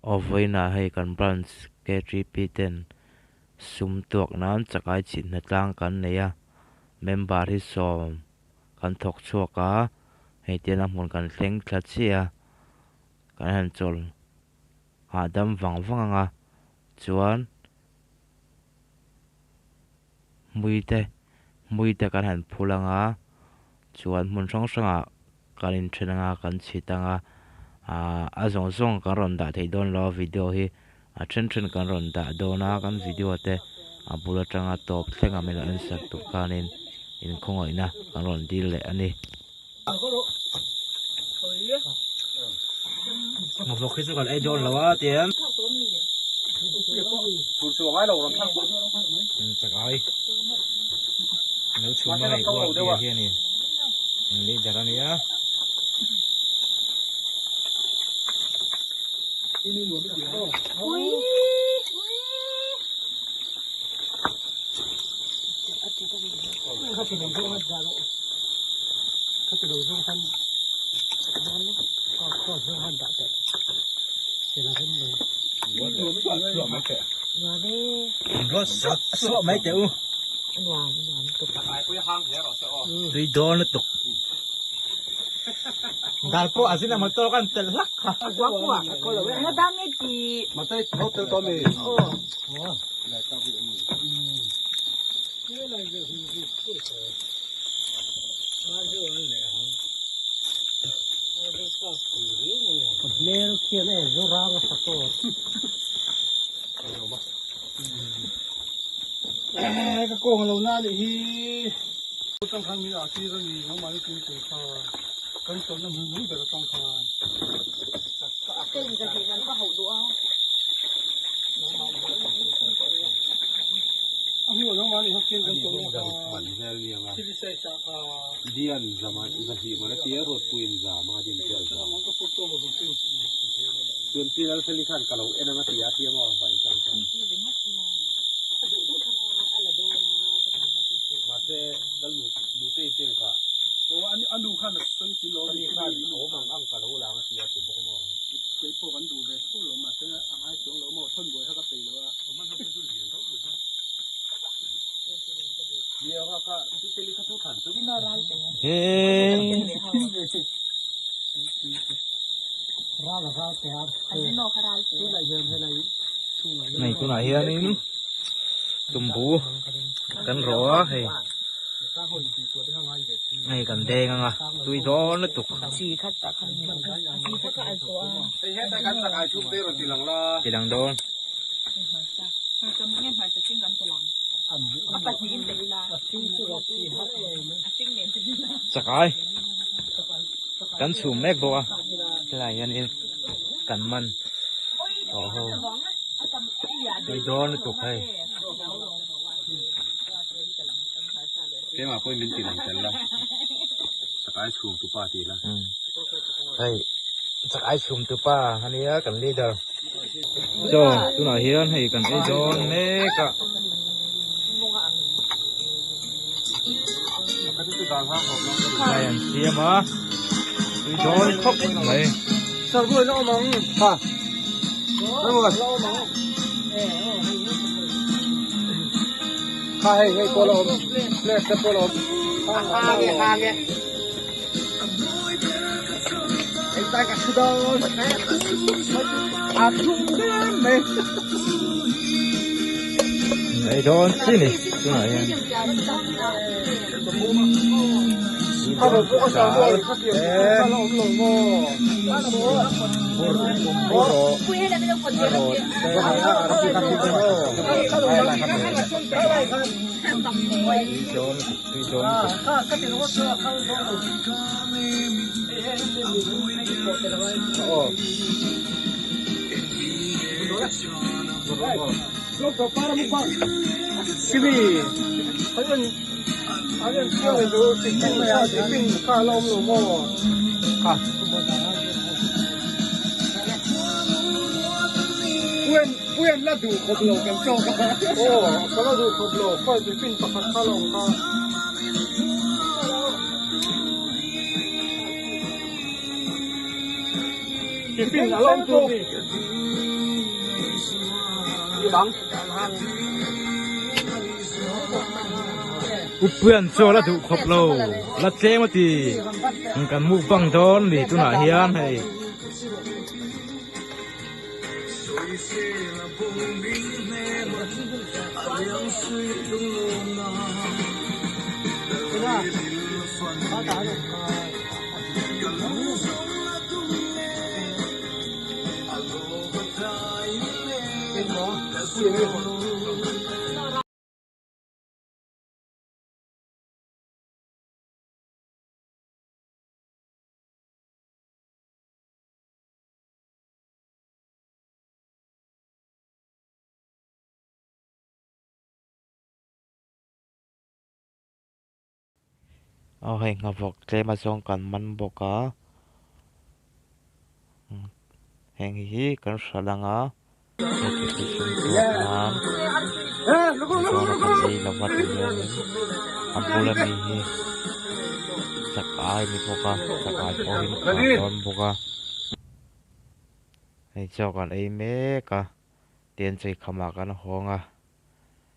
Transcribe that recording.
Aw vawiinah hei kan branch KTP ten sum tuak nan chakai chhit hnatlang kan nei a, member hi sawm kan thawk chhuak a, hei tian a hmun kan thleng thla chiah a, kan han chawl hahdam vang vang ang a, chuan hmui te hmui te kan han phul ang a, chuan hmun hrang hrangah kan inthen ang a, kan chhit ang a, aaa a zawng zawng kan rawn dah theih dawn lo a video hi a then then kan rawn dah dawn a kan video te a bul atanga tawp thleng a min rawn en sak tur khanin inkhawngaihna kan rawn dil leh a ni. Ngawvawk hi chu kan ei dawn lo a tiang. Chak ai lo chhum a hei uar bia hianin in leader a nia. Suah mai teh u tui dawn lutuk dal pawh a zin a motor kan telh hlak kha. Hei tunah hianin tumbu kan rawh a hei hei kan deng ang a tui dawn lutuk ti lang dawn. Chakai kan chhum mek bawk a helai hianin kan man tawh ho tui dawn lutuk hei. Keimah pawhin min ti lang tel la chakai chhum tupa ti la. Hei chakai chhum tupa ania kan leader. Chaw tunah hian hei kan ei dawn mek a. Lai an siam a tui dawn khawp mai. Ei dawn chi ni tunah hian Upuian chaw la duh khawp lo la tlem a ti kan mukbang dawn ni tunah hian hei. Aw hei nghavawk tlem a zawng kan man bawk a heng hi kan hralh ang a heti sum tuak nan tichuan a kan ei lova ti hianin a bula mi hi chakai a ni bawk a chakai pawh hi a dawn bawk a hei chaw kan ei mek a tian chei khamah kan hawng a.